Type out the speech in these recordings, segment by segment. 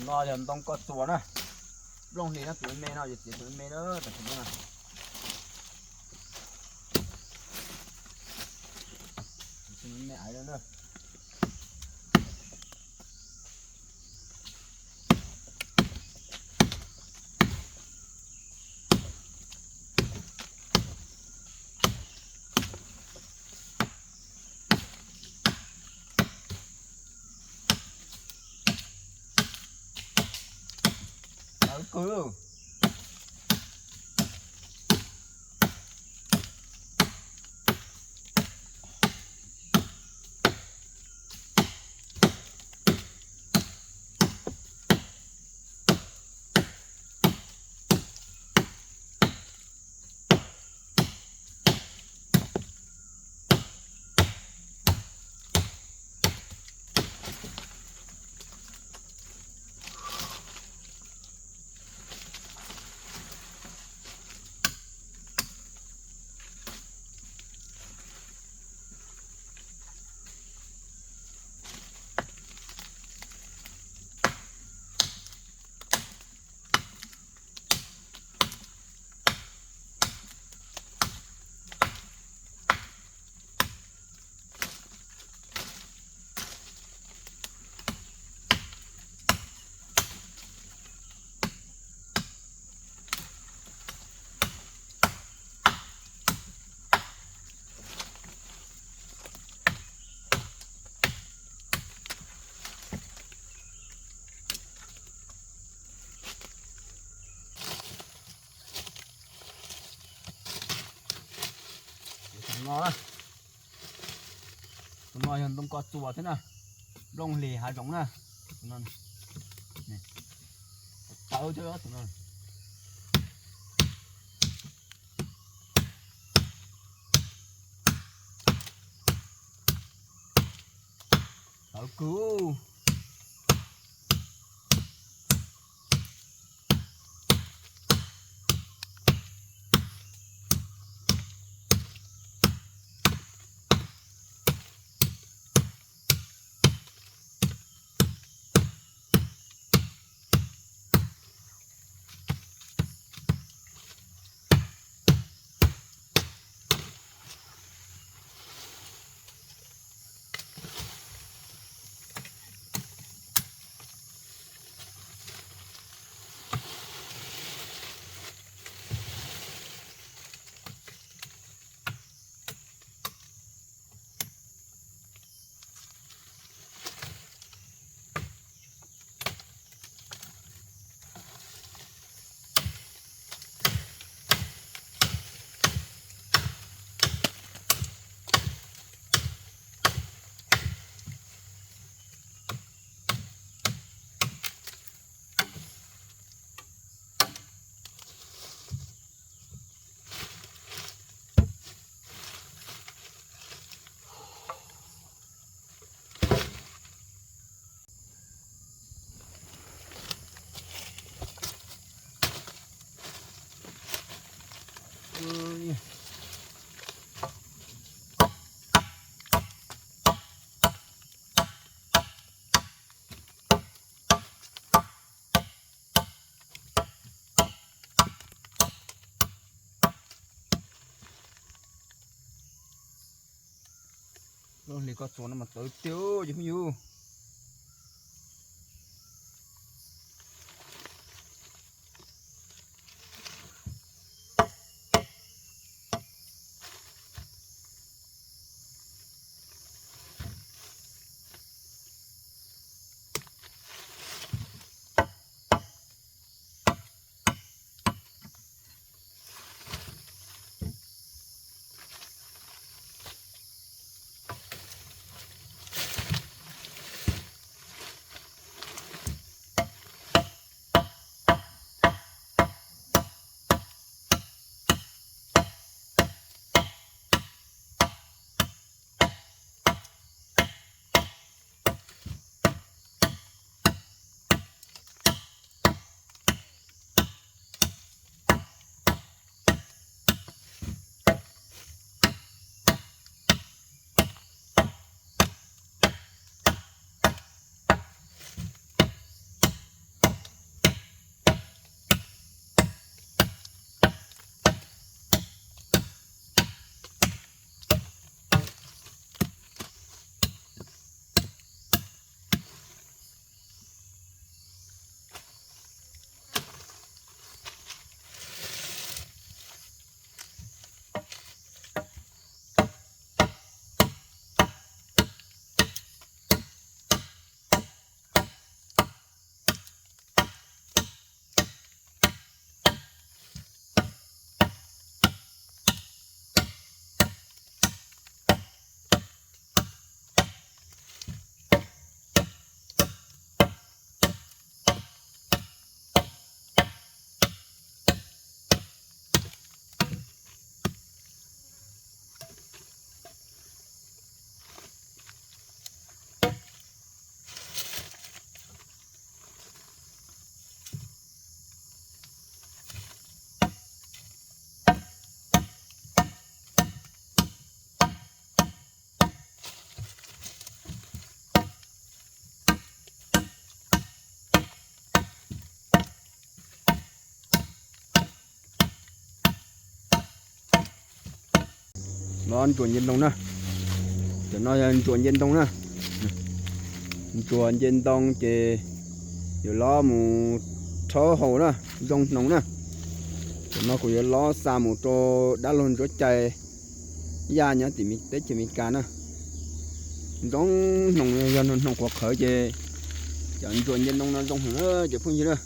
No yog ntoo koj txuas na. Nplooj hlis no tus me me no, yog txiav tus me me na, tam sim no na. Tus me me aiv na. Tawv kawg. Tus no na, tus no yog ntoo koj txuas thiab na, nplooj hlis hav zoov na. Tus no, tawv thiab tus no. Tawv kawg. Lub hlis koj txuas no mas tawv tiag cov phooj ywg. Ntsuas nce ntoo na. Cov no yog ntsuas nce ntoo na. Ntsuas nce ntoo ces yuav los mus rhaub haus na, zoo hnoos na. Cov no kuv yuav los xa mus rau dab laug Ntsuab Cai Yaj nyob tim teb chaws Amelikas na. Zoo hnoos, yog hnoos qhuav qhawv ces cov ntsuas nce ntoo no zoo heev na cov phooj ywg na.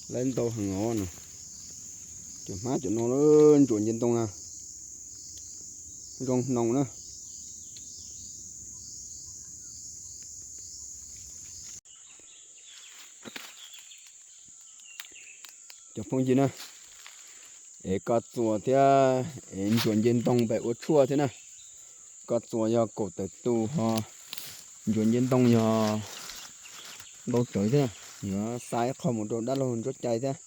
Lawv ntau heev os no. Cov hmab cov no ntsuas nce ntoo na, zoo hnoos na. Cov phooj ywg na, es koj txuas thiab es ntsuas nce ntoo pem ua tshuaj thiab na. Koj txuas yog kaum tawm tus ho ntsuas nce ntoo yog ntau tsawv thiab. Yuav xa ib qho mus rau dab laug Ntsuab Cai thiab.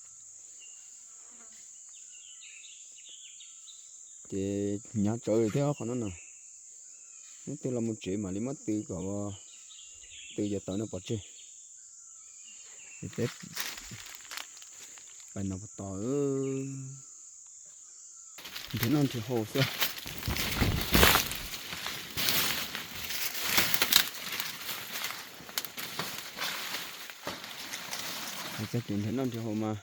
Ces hnyav tsawv thiab qhov no no. Hnub twg los mus tsev mam li muab tw kom tw cov tawv no pov tseg. Peb pais no puas tos. Nrhiav noj nrhiav haus xwb. Hais txog kev nrhiav noj nrhiav haus mas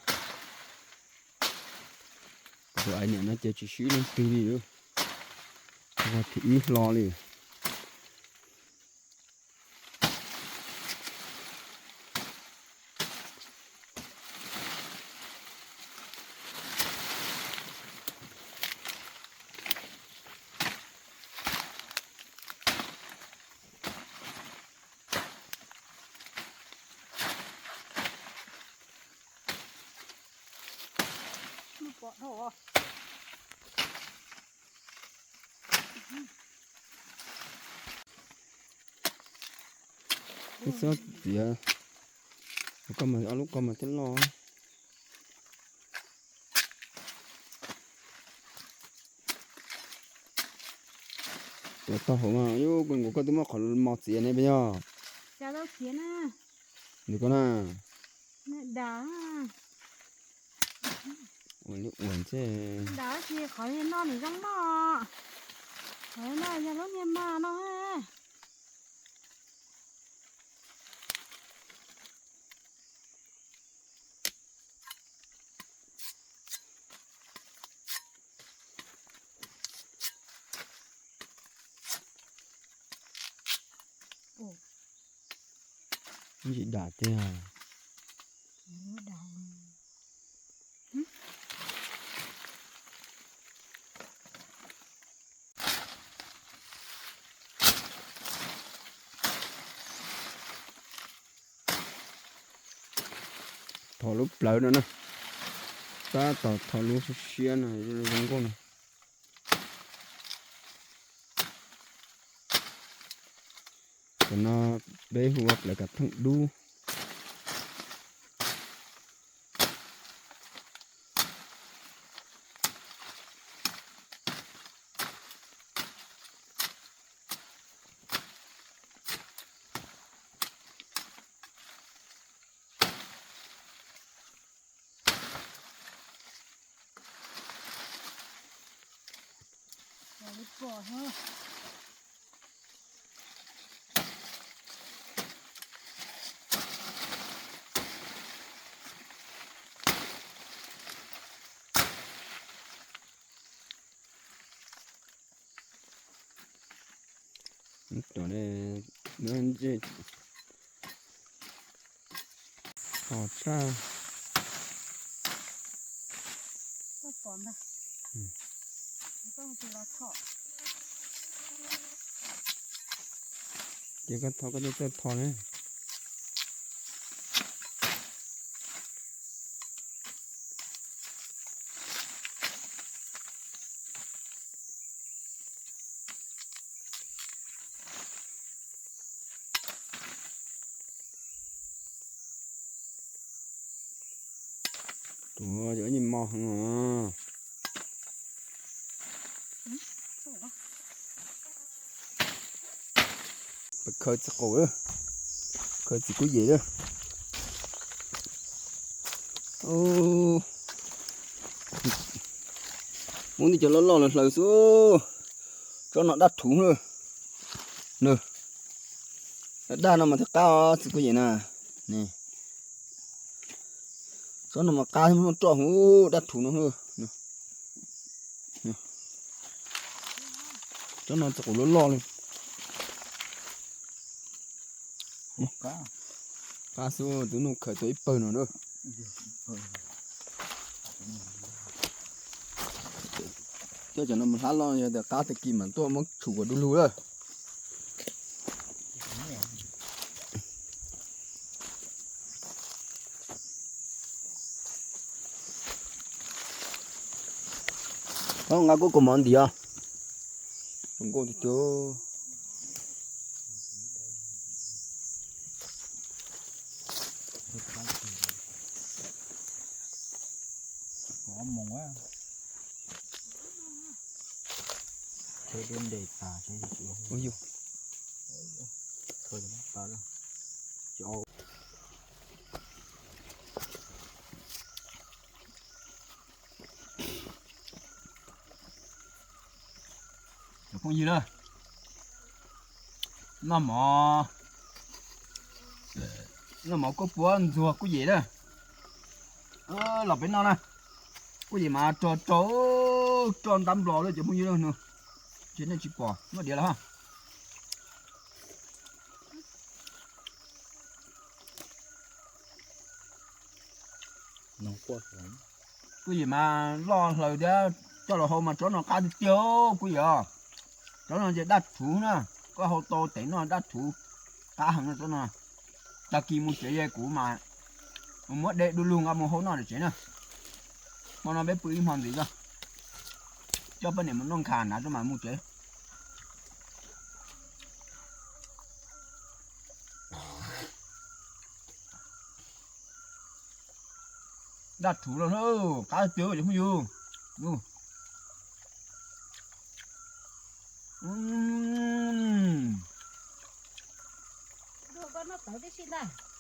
tus ais niam no ces tsis swb leej twg li. Ua thib ib hlo li. Ib txhob txiav, koj mas ob lub koj mas thiaj loj. Tuav tau hauv mas, yus, kuv, koj twb muab qhov mos txiav ne puas yog? Txiav tau txiav na. Nws koj na. Dav. Ua li ua ntsej. Dav tsis qhov noj nws zoo noj. Qhov noj yog lub niag mas no. Ntsis dam tiag. Tho lub plawv no na. Tab tom tho lub siab siab no, zoo nkauj no. Cov no peb hu ua plawv kav theej dub. Cov no ntsej ho tshaj. Ces koj tho koj txawj tho na. Tus no yog ib nyuag mos heev os. Peb khaws txiv qaum lawm, khaws txiv kuj yem lawm. Muab ntij cov loj loj los hlaws xwb. Tsob no dab thuv na. Dab dab no mas thiaj qab os txiv kuj yem na. Tsob no mas qab muaj roj huv dab thuv no. Tsob no txiv qaum loj loj li. Qab xwb, tus nuj khaws tau ib pawg no na. Coj cov no mus hlab loj yog tias qab tag kis mam tuaj muab tshum kom du lug lawm. Nqa kuj kaus mov ntiav. Zoo nkauj tiag tiag. Cov phooj ywg na, noj mov, noj mov koj puab ntxuag kuj yem na. Los peb noj na. Kuj yem mas rog rog, roj ntab nplos lawm cov phooj ywg na. Tsis nej tsis pom muaj diav lawm. Kuj yem mas loj hlaws thiab, coj los hau mas tsob no qab tiag tiag kuj yem. Tsob no ces daj rhuv na, koj hau tau tev noj daj rhuv, qab heev na tsob no. Tag kis mus tsev es kuv mas muab de du lug nqa mus hau noj tsev na. Hmo no peb pw ib hmo ntxiv, coj poj niam mus noj nkhav na rau mas mus tsev. Daj rhuv los na, qab tiag cov phooj ywg.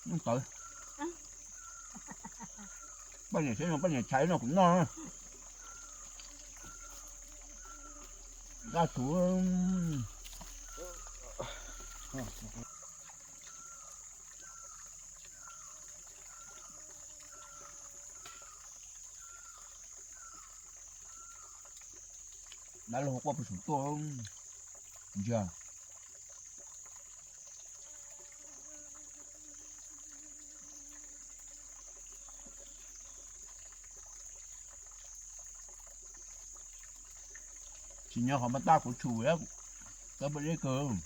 Noj tawv. Poj niam siab no, poj niam tshais no kuv noj. Daj rhuv. Dab laug quaj puag saum tuaj ntsia. Tsis nyob qhov npaj tab kuv tshum, tab paj deb kawg.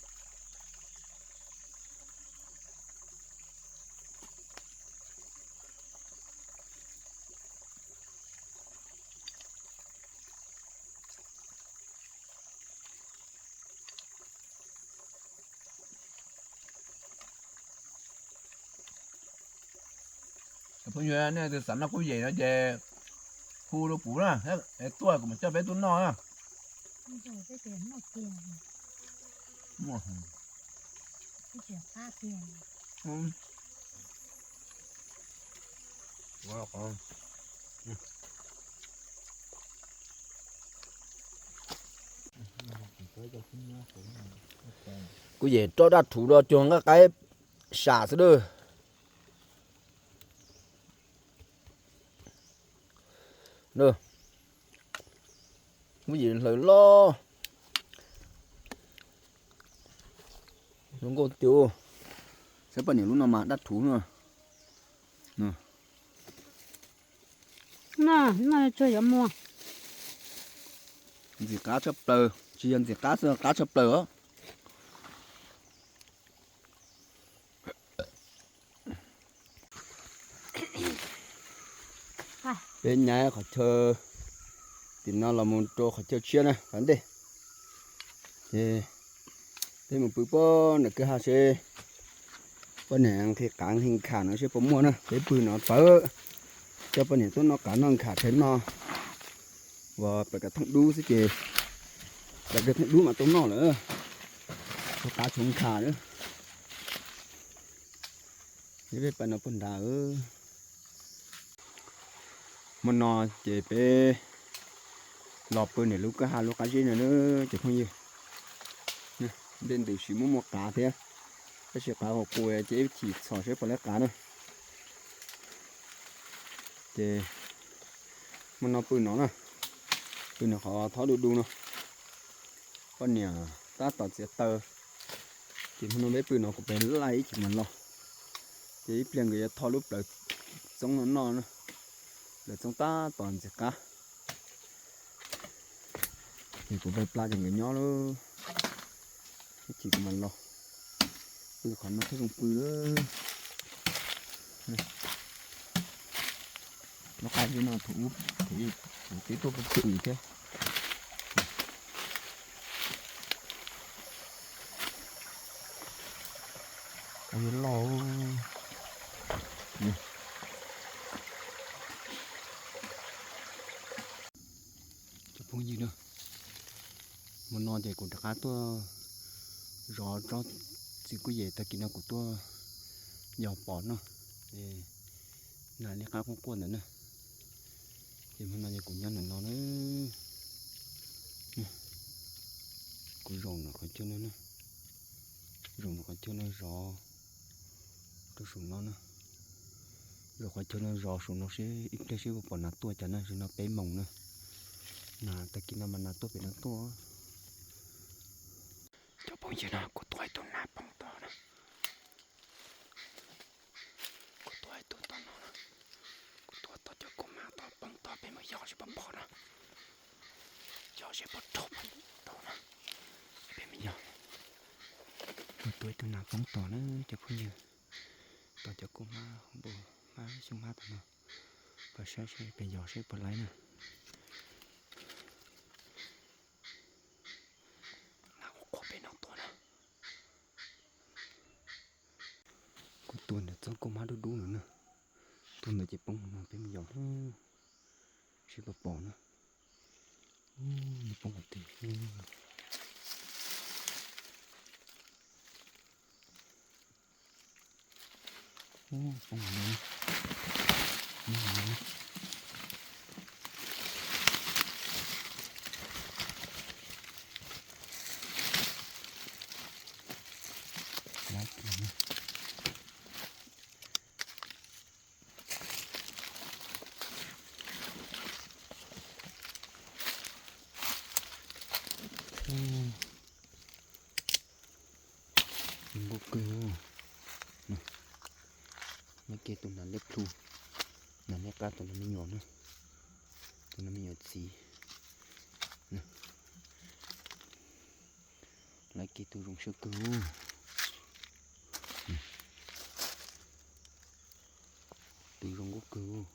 Phooj ywg, nej tus xav noj kuj yem no ces hu rau kuv na, es tuaj kuv mam coj peb tuaj noj na. Kuj yem roj daj rhuv rau cuag nqaij qaib sam xwb lawm. Kuj yem hlaws loj. Zoo nkauj tiag. Saib poj niam lub no mas daj rhuv na. Noj, noj tsuag yuav muag. Ntxim qab tshaj plaws, tsis yog ntxim qab xwb, qab tshaj plaws os. Peb nyaiv qhov chaw tim no los mus rau qhov chaw tshiab na qhov ntej. Ces peb mus pw pem nram kwj ha seb poj niam nqhis qav nqhis nkham no seb puas muaj na, peb pw no pawv. Coj poj niam tuaj noj qav noj nkham tshav no uas pem kav theej dub xwb ces pem kav theej dub mas tau noj lawm, tshuav qav tshuav nkham na. Peb pais no puag nrad. Hmo no ces peb los pw niam lub kwj ha lub qab zib no na cov phooj ywg. Npej ntws tsis muaj muaj qav thiab, tab sis qav qus qus ces ib chim txhom seb puas laib qav na. Ces hmo no pw no na, pw no qhov thob du du no. Poj niam tab tom txiav taws, ces hmo no peb pw no kuv pem laij ib chim mas los. Ces ib pliag nkawd yuav tho lub plawv txoob no noj na, plawv txoob tab tom ntxim qab. Ces kuv pem plab ces nkawd nyob lub, ib chim kuv mas los. Pw qhov no thiaj zoo pw lawm. Lub qab zib no thaum ub, thaum ub kuv twb tuaj pw pw thiab. Qab zib loj. Cov phooj ywg na, hmo no ces kuv rov qab tuaj zov tsob txiv kuj yem tag kis no kuv tuaj yos pom no, nas liab qab quaj quaj ntawd na. Ces hmo no ces kuv nyob ntawm no na. Kuv zaum ntawm qhov chaw no, zaum ntawm qhov chaw no zov rau saum no na. Zaum qhov chaw no zov saum no seb ib pliag seb puas pom nas tuaj cas na, zaum no peb moos na. Nas tag kis no mas nas tuaj pem no tuaj. Cov phooj ywg na, kuv tua ib tug nas poob tod na. Kuv tua ib tug tom no na. Kuv tua tau cov kua mab tod poob tod, peb mus yos seb puas pom na. Yos seb puas raug puas tau na. Peb mus yos. Kuv tua ib tug nas poob tod na cov phooj ywg. Tod cov kua mab, npua mab, xyoob mab tom no. Pab saib seb peb yos seb puas laib na. Nas quaj quaj pem no tuaj na. Kuv tua ntawm txoj kua mab dub dub no na. Tua ntawd ces poob no, peb mus yos seb puas pom na. Nws poob qhov twg? Poob qhov no. Lab kiag na. Zoo nkauj kawg. Lab kiag tus nas liab plhu, nas liab qab, tus no me nyuam na, tus no me nyuam txiv. Lab kiag tus zoo siab kawg. Tus zoo nkauj kawg.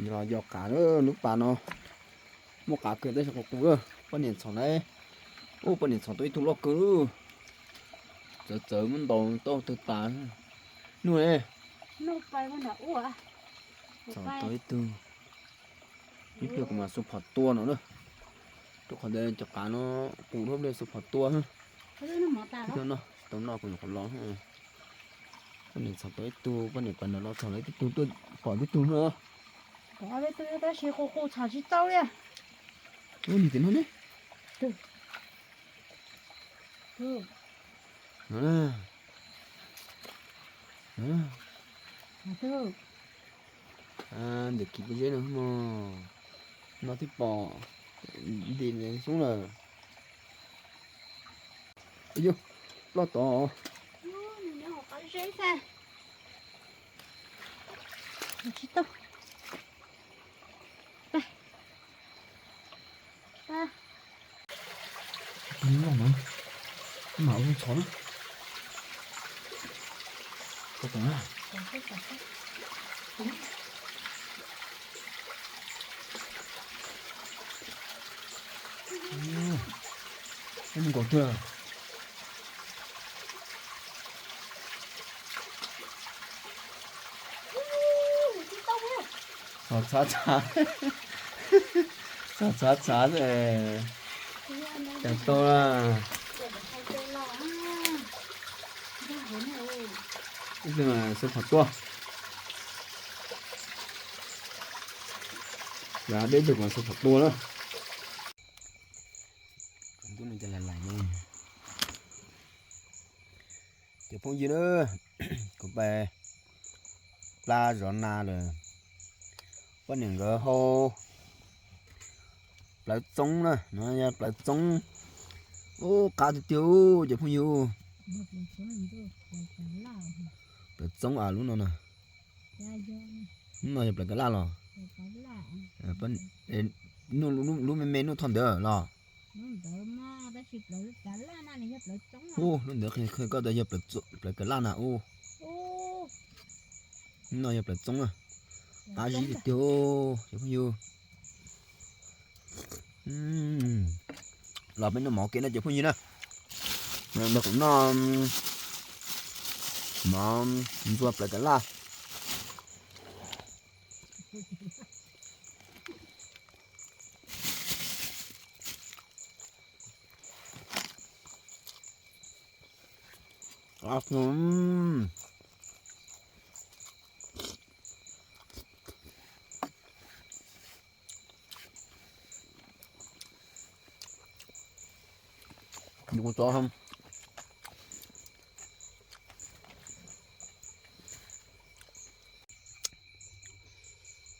Los yos qav lub pas no, muaj qav kawg tab sis qus qus lawm. Poj niam txhom na, ub, poj niam txhom tau ib tug loj kawg. Txawv txawv muab ntaus tau tawg tas. Nuj ne, txhom tau ib tug. Ib pliag kuv mam xu phom tua no na. Rau qhov tias cov qav no qus dhau, ib pliag xu phom tua. Tsis tau noj, tsis tau noj kuv nyuam qhuav los. Poj niam txhom tau ib tug, poj niam pas ntawd los txhom tau ib tug, tuaj pom tib tug no. Pom tib tug tab sis qus qus txhom tsis tau li. Ub, niag tim no ne. Ntawm kis pob zeb no mog, no twb pom nti xyoob lawm. Yus, ploj tod. Tsis tau. Tag. Tag. Mas ua txhov na. Tau tau na. Ub, ub, nkaus twg. Txhob txhav txhav, txhob txhav txhav, cas tau na. Ib tug mas xav phom tua. Yog deb tug mas xav phom tua na. Ntuj no cas lais lais ne. Cov phooj ywg na, kuv pais plab zov nas lawm. Poj niam nkawd hau plawv txoob na, no yog plawv txoob. Ub, qab tiag tiag cov phooj ywg. Plawv txoob as lub no na. Lub no yog plawv kav laj los? Lub me me nub thoj ntawd los? Ub, lub ntawd qhia koj tias yog plawv kav laj na ub. Lub no yog plawv txoob na. Qab zib tiag tiag cov phooj ywg. Los peb noj mov kev no cov phooj ywg na. Nrog kuv noj mov ntxuag plawv kav laj.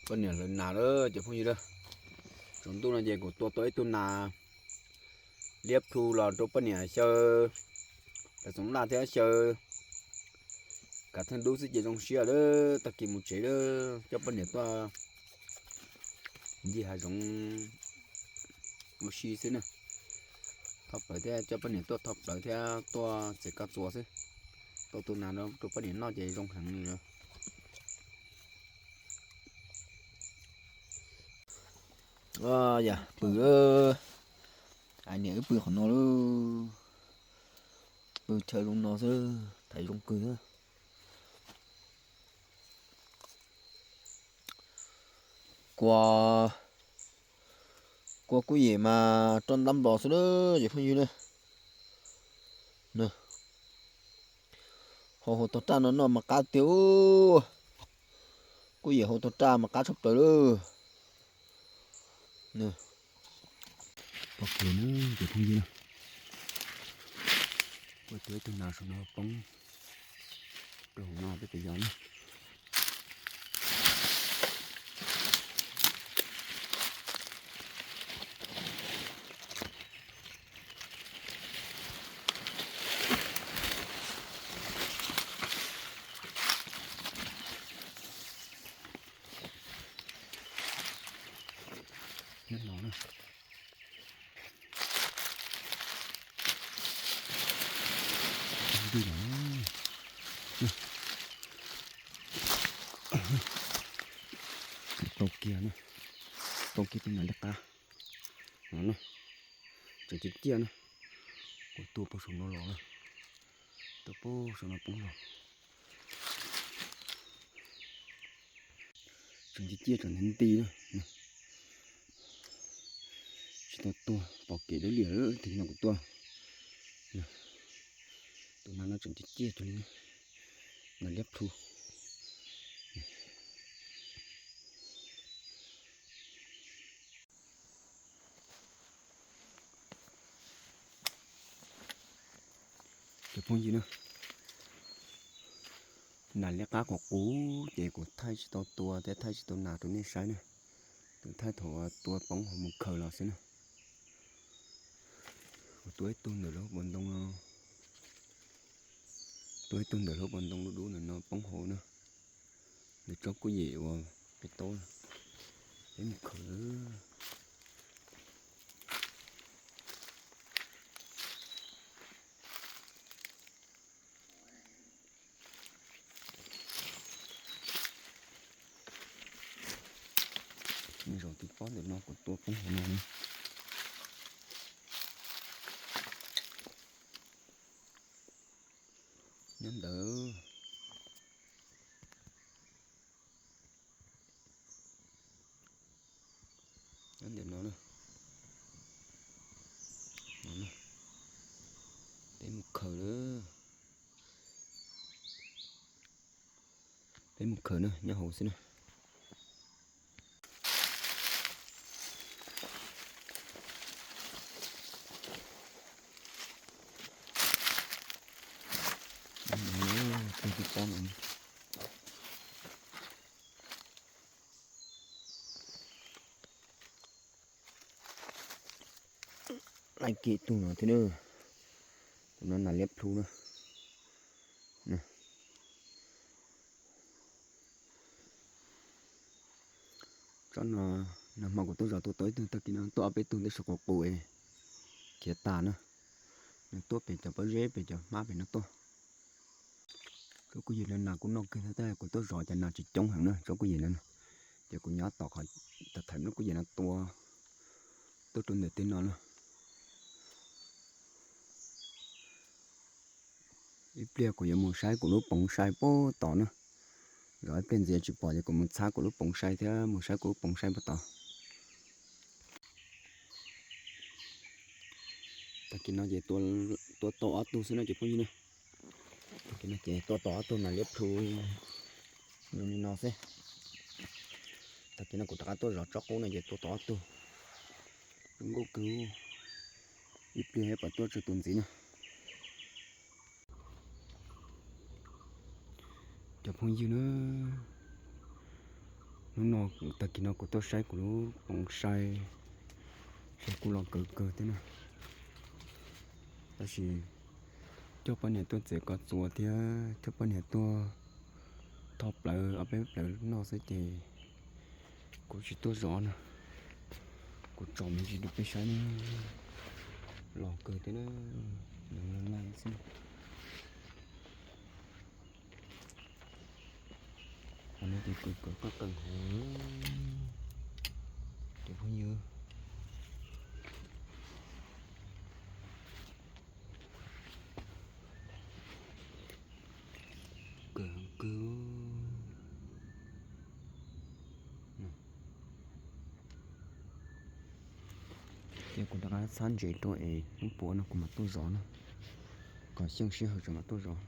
Poj niam hlawv nas lawm cov phooj ywg a. Tsaus ntuj no ces kuv tua tau ib tug nas liab plhu los rau poj niam xyaw, lawv txoov laj thiab xyaw. Kav theej dub xwb ces zoo siab lawm, tag kis mus tsev lawm coj poj niam tuaj ncig hav zoov ua si xwb na. Thoj plawv thiab coj poj niam tuaj thoj plawv thiab tuaj txiav kab txuas xwb. Tau tus nas no rau poj niam noj ces zoo heev li lawm. Yam pw, niam wb pw qhov no lawm, pw chaw zoo no xwb, thaiv zoo kawg. Kua, kua kuj yem mas roj ntab nplos xwb na cov phooj ywg na. Hau hau tog raj no noj mas qab tiag. Kuj yem hau tog raj mas qab tshaj plaws lawm. Pog kiag na cov phooj ywg na. Kuj tua ib tug nas saum no poob rau hauv no peb pem yos na. Nyob no na. Ntws no. Tau kiag na. Tau kiag tus nas liab qab no na. Tseem ciaj ciaj na. Kuv tua puag saum no los na. Tua puag saum no poob los. Tseem ciaj ciaj tseem nti nti na. Tsis tau tua, pom kev dawb liam lawm tig no kuv tua. Tus nas no tseem ciaj ciaj cuag li na. Nas liab plhu. Cov phooj ywg na, nas liab qab qus qus ces kuv thaij tsis tau tua thiab thaij tsis tau nas rau nej saib na. Kuv thaij thaum tua poob hauv mus khaws los xwb na. Kuv tua ib tug ntawm lub hauv paus ntoo no, tua ib tug ntawm lub hauv paus ntoo dub dub ntawm no poob hauv na. Ntawm Tsob kuj yim uas peb tau, peb mus khaws lawm. Zaum tib pob ntawm no kuv tua poob hauv no na. Nyob ntawd, nyob ntawm no na. Peb mus khaws lawm. Peb mus khaws na, nyob hauv xwb na. Laij kev tug no thiab na. Tus no nas liab plhu na. Tsob no, nag hmo kuv tuaj zov tua tau ib tug, tag kis no tuaj ob peb tug tab sis quas qus es khiav tas na. Nws tuaj pem cov pob zeb pem cov hmab pem no tuaj. Tsob kuj yim no nas kuj noj kawg thiab tab kuv tuaj zov cov nas tsis coob heev na tsob kuj yim no. Ces kuv nyob tom qhov, tham tham lub kuj yim no tua, tuaj rau ntawm tej no na. Ib pliag kuv yuav mus saib kuv lub poov sai puag tod na. Zov ib pliag ntxiv tsis pom ces kuv mus txhab kuv lub poov sai thiab mus saib kuv lub poov sai puag tod. Tag kis no ces tua tau ob tug xwb no cov phooj ywg na. Tag kis no ces tua tau ob tug nas liab plhu zoo li no xwb. Tag kis no kuv rov qab tuaj zov tsob qub no ces tua tau ob tug. Zoo nkauj kawg. Ib pliag pom tuaj tsawg tus ntxiv na. Cov phooj ywg na, hnub no, tag kis no kuv tuaj saib kuv lub poov sai, saib kuj los kawg kawg thiab na. Tab sis coj poj niam tuaj txiav kos txuas thiab coj poj niam tuaj tho plawv ob peb plawv noj xwb ces kuv tsis tuaj zov na. Kuv tsom me ntsis rau peb saib na, los kawg thiab na, nws laj laj xwb. Qhov no ces kawg kawg qeej qeej heev, cov phooj ywg. Kawg heev kawg. Ces kuv rov qab txhab ntsev rau es hnub puav no kuv mam tuaj zov na, kom xyeej sij hawm tseem mam tuaj zov.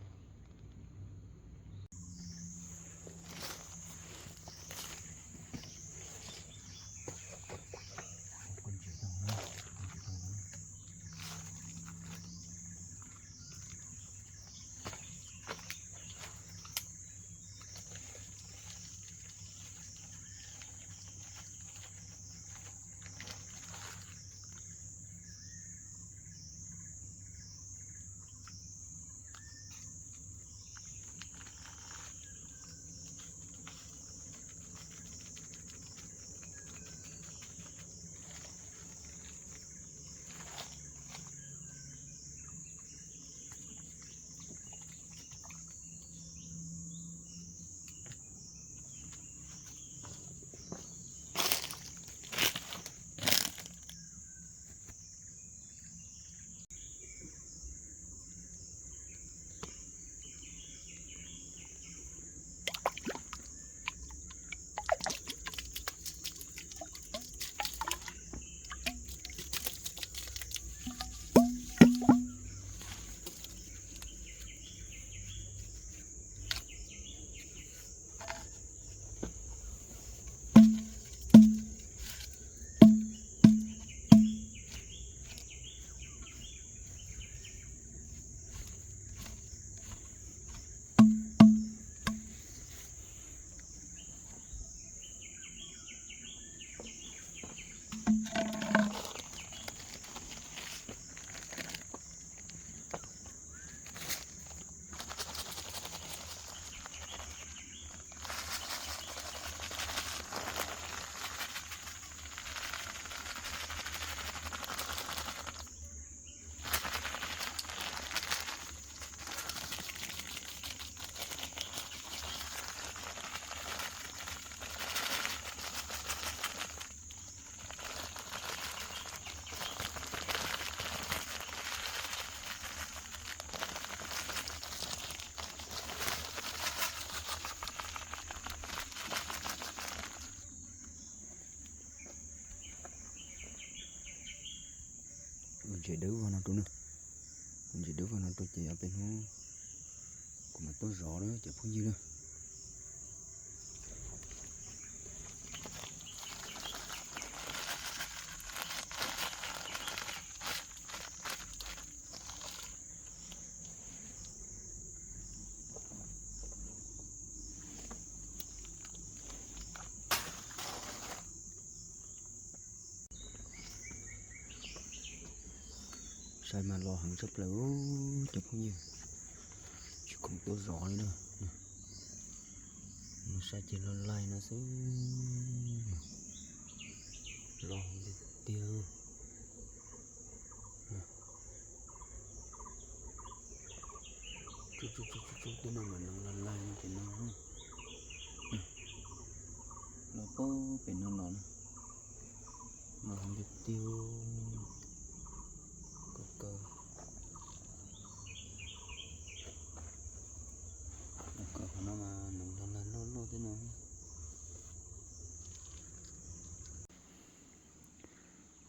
Ntses dawb vog no rau na, ntses dawb vog no rau ces ob peb hnub kuv mam tuaj zov na cov phooj ywg na. Sai mas los heev tshaj plaws cov phooj ywg, tsis khoom tuaj zov li na. Mus sai ces los laig no xwb, los heev tiag tiag. Tsuj tsuj tsuj tsuj tsuj, tej no mas nees los laig no ces no, los pem no los na, los heev tiag tiag. Kaw kaw, kaw qhov no mas nees los laig loj loj tej no.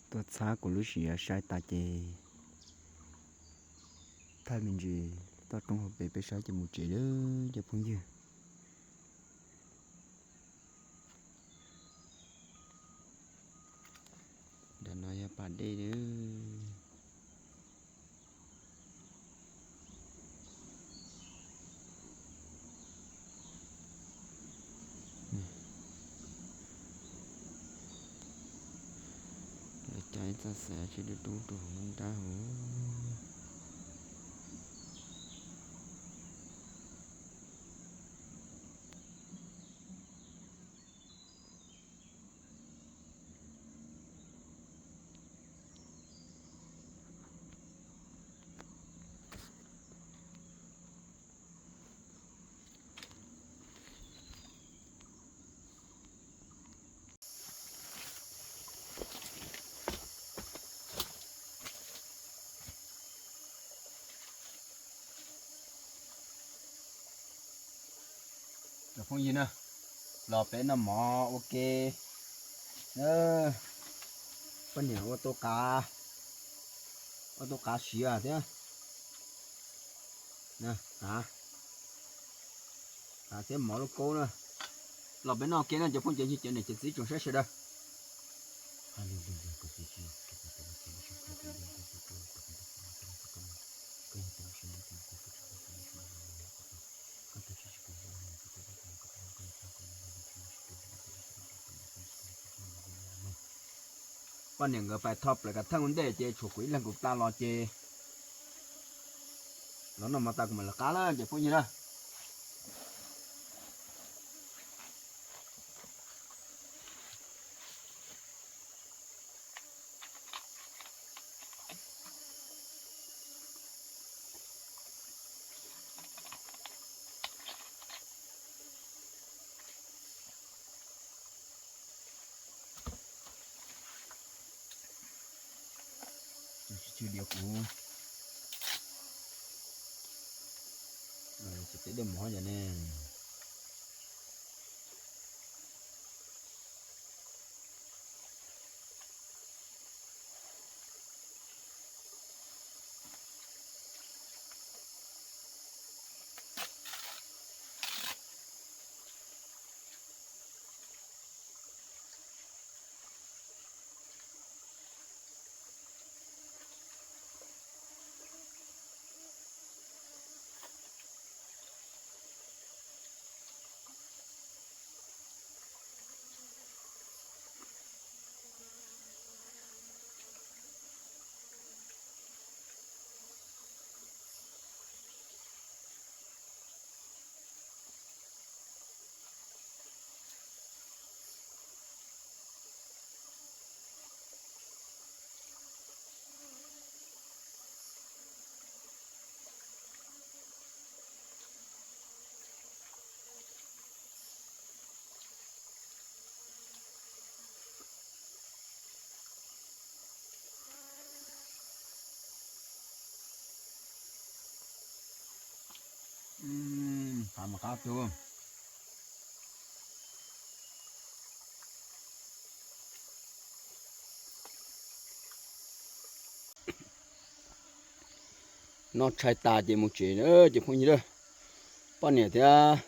Tuaj txhab kuv lub sij hawm sai tas ces thaij me ntsis toj roob hauv pes peb saib ces mus tsev lawm cov phooj ywg. Nram no yog pas dej lawm. Lawv cog ib txoj xav tsis dub dub rau hauv nruab nrab hauv. Cov phooj ywg na, los peb noj mov ua ke. Poj niam ua tau qav, ua tau qav siav thiab, qav, qav thiab mov lub kaub na. Los peb noj ua ke na cov phooj cov ywg, cov niam cov txiv tsoom saib sawv daws. Poj niam nkawd pais tho plaws kav theej ua ntej ces tshuav kuv ib leeg kuv pla los ces los noj mov tas kuv mam lawv qab na cov phooj ywg na. Tsis tsw diav kuv, tsis peb dej mov yom ne. Qab mas qab tiag. Noj tshais tas ces mus tsev na ces phooj ywg na. Poj niam thiab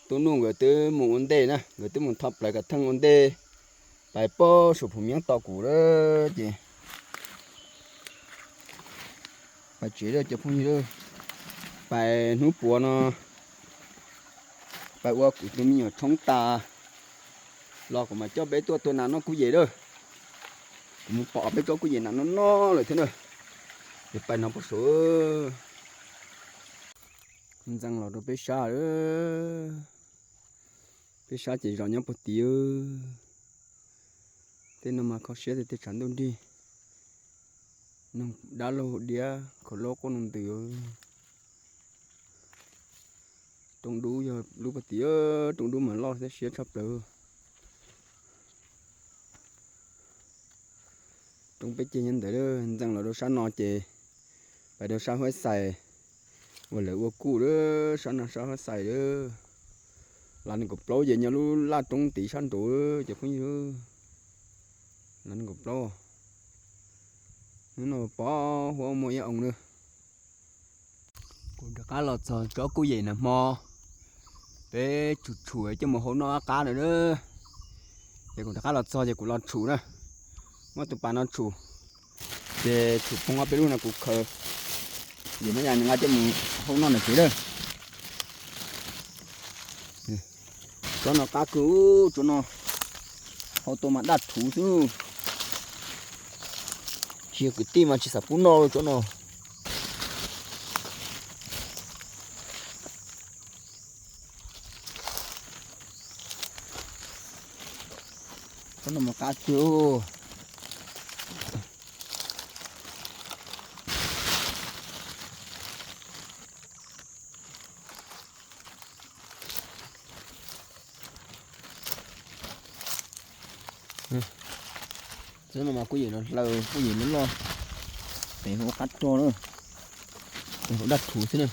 tub Nuj nkawd twb mus ua ntej na, nkawd twb mus tho plawv kav theej ua ntej, pais pab saum phuv miab tos kuv lawm ces pais tsev lawm ces phooj ywg. Pais hnub puav no pais ua kuv tus me nyuam tshoob tas los kuv mam coj peb tuaj tua nas noj kuj yem lawm. Kuv mus pom peb tsob kuj yem nas no no lawm thiab na. Ces pais no puag saud. Ntxeev los rau peb sab. Peb sab ces zos nyob puag tid. Tej no mas kho siab tiag tiag tshav ntuj nrig. Noog dab laug diab khaum laub quaj noo ntws. Roob dub yog lub puag tid, roob dub mas loj thiab siab tshaj plaws. Roob peb ceg nyob ntawd, ntxeev los rau sab no ces pais rau sab Huab Xais uas lawv ua kuj lawm, sab no sab Huab Xais lawm. Las nees nkaum plaub ces nyob lub laj roob tid sab nraud ces phooj ywg. Las nees nkaum plaub. Hnub no pov huab muaj ib oo na. Kuv rov qab los txog tsob kuj yem nag hmo, peb tshum tshum coj mus hau noj qab na. Ces kuv rov qab los txog ces kuv los tshum na. Muab tus pas no tshum, ces tshum poob ob peb lub no kuv khaws. Ces muab yas nqa coj mus hau noj na tsev lawm. Tsob no qab kawg, tsob no hau tau mas daj rhuv xwb. Tsis yog kwv tij mas tsis xav pub noj tsob no. Tsob no mas qab kawg. Tsob no mas kuj yem no hlaws, kuj yem no loj, pem hauv qab rog na, pem hauv daj rhuv xwb na.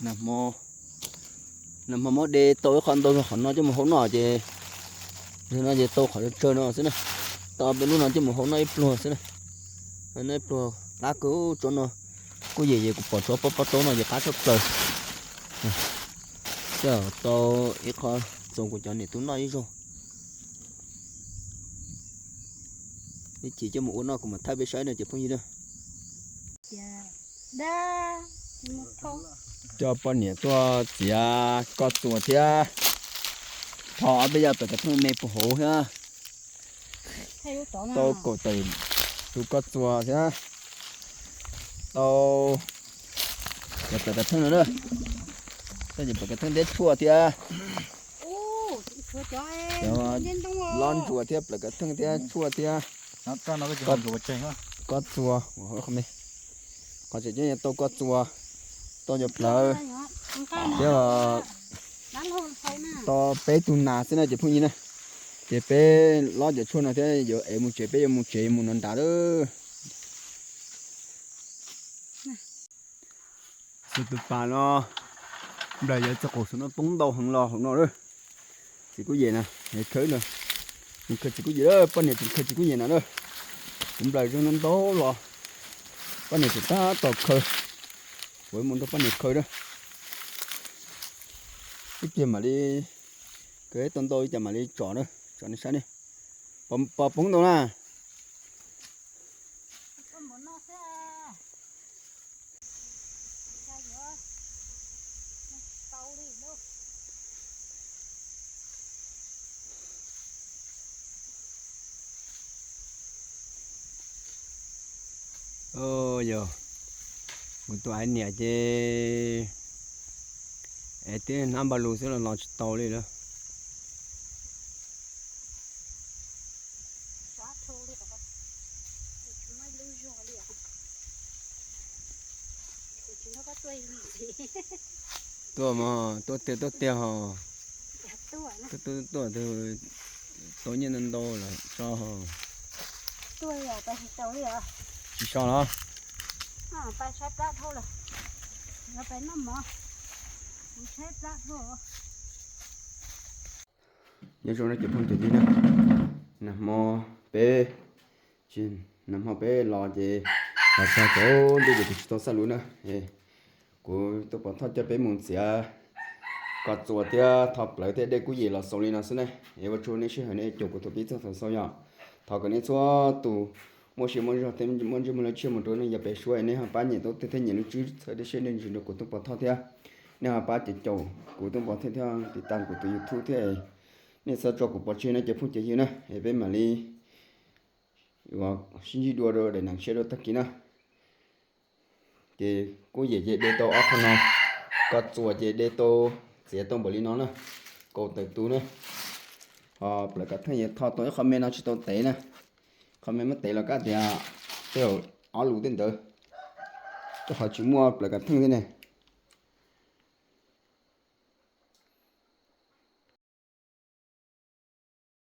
Nag hmo, nag hmo muab de tau ib qho ntau qhov no coj mus hau noj ces, no ces tau qhov tsawg no xwb na. Tau peb lub no coj mus hau noj ib pluag xwb na. Noj ib pluag qab kawg tsob no. Kuj yem ces kuv pom tsob pob pob taub no ces qab tshaj plaws. Coj tau ib qho txoos kuv cov niam tub noj ib zaug. Ib chim coj mus ua noj kuv mam thaij peb saib no ces phooj ywg na. Coj poj niam tuaj txiav koj txuas thiab. Tho ob peb yam pem kav theej me puag hauv thiab. Tau kaum tawm tus koj txuas thiab. Tau cov pem kav theej no na. Tau cov pem kav theej thiab tshuaj thiab. Cov lob ntsuas thiab pem kav theej thiab tshuaj thiab. Koj txuas, qhov tseem ceeb yog tau koj txuas, tau cov plawv thiab tau peb tug nas xwb na ces phooj ywg na. Ces peb lob cov tshuaj no thiab yuav ev mus tsev, peb yuav mus tsev mus no nrad lawm. Xwb tus pas no, nplaig yuav txog qaum saum no poob ntau heev los hauv no lawm. Txiv kuj yem na, khawb no, mus khaws txiv kuj yem lawm, poj niam tseem khaws txiv kuj yem na lawm. Kuv nplaig zoo ntau los, poj niam tseem tab tom khaws, kuv mus nrog poj niam khaws na. Ib pliag mam li khaws tau ntau ib cas mam li tsom na, tsom nej saib ne. Pos poob ntau na. Yog kuv tus ais niam ces Es tib hnab npaj lug xwb los los tsis tau li lawm. Tuaj mas tuaj tiag tuaj tiag ho. Tuaj tuaj tuaj, tau nyiaj ntau ntau lawm tso ho. Tsis so los? Nyob zoo no cov phooj cov ywg na, nag hmo peb, nag hmo peb los ces los txog tsaus ntuj ces kuv tsis tau xaj lus na. Kuv tuaj pov thoj coj peb mus txiav koj txuas thiab tho plawv thiab dej kub yem los xaus li no xwb ne. Es ua tsaug nej sij hawm nej caum kuv thaum pib txog thaum xaus yom. Thov kom nej txhua tus muaj sia muaj zog thiab muaj ntsej muag lub tsiaj mus rau nej yog pem suab, nej ho pab nyem tau tej thiab nyem lub tswb txhawb dej siab dej ntsws rau kuv tuaj pov thoj thiab. Nej ho pab caum kuv tuaj pov thoj thiab tiv tas kuv tus YouTube thiab. Nej txhob tso kuv pov tseg no cov phooj cov ywg na, es peb mam li sib ntsib dua rau daim neeg tshiab rau tag kis na. Ces kub yem ces de tau ob qho no, koj txuas ces de tau, txiav tau npaum li no na, kaum tawm tus na. Ho plawv kav theej yog tho tau ib qho me no tsis tau tev na, qho me muab tev los kab tias tej zaum ob lus tej ntawd, tej qhov tsis muaj plawv kav theej thiab ne.